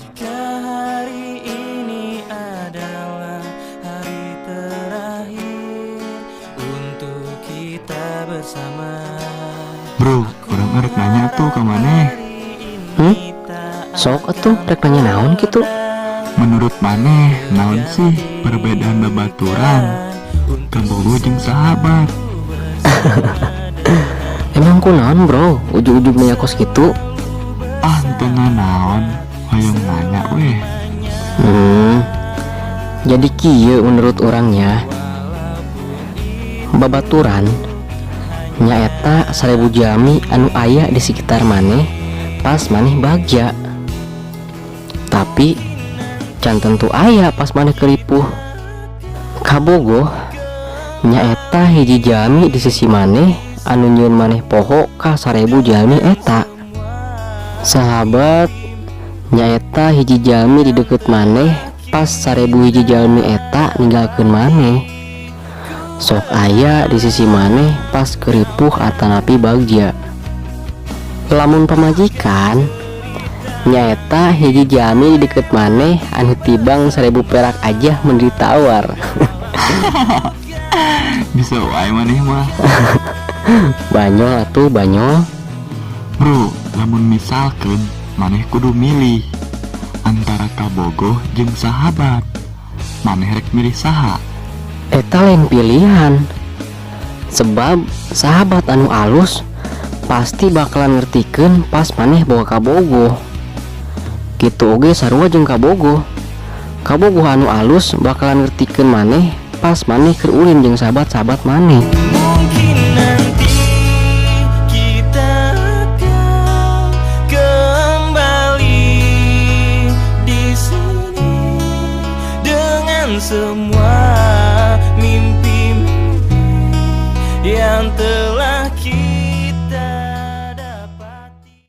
Jika hari ini adalah hari terakhir untuk kita bersama. Bro, urang arek nanya tuh ke maneh. Hmm? Sok atuh, rek nanya naon gitu? Menurut maneh, naon sih perbedaan babaturan, kabogoh jeung sahabat? Emang ku naon, bro, ujug-ujug nanya kos gitu? Ah, teu naon, hoyong nanya weh. Jadi kieu menurut urang nya. Babaturan nyaeta 1000 jalmi anu aya di sekitar maneh pas maneh bagja. Tapi can tentu aya pas maneh keur ripuh. Kabogoh nyaeta hiji jalmi di sisi maneh anu nyieun maneh poho ka 1000 jalmi eta. Sahabat nyaeta hiji jalmi di deket maneh pas 1000 hiji jalmi eta ninggalkeun maneh. Sok aya di sisi maneh pas keur ripuh atanapi bagja. Lamun pamajikan nyaeta hiji jalmi di deket maneh anu tibang 1000 perak aja mun ditawar. Bisa wae maneh mah. Banyol atuh, banyol. Bro, lamun misalkan maneh kudu milih antara kabogoh jeung sahabat, maneh rek milih saha? Eta lain pilihan. Sebab sahabat anu alus pasti bakalan ngertikeun pas maneh boga kabogoh. Kitu oge sarua jeung kabogoh. Kabogoh anu alus bakalan ngertikeun maneh pas maneh keur ulin jeung sahabat-sahabat maneh. Mungkin nanti kita akan kembali di sini dengan semua mimpi-mimpi yang telah kita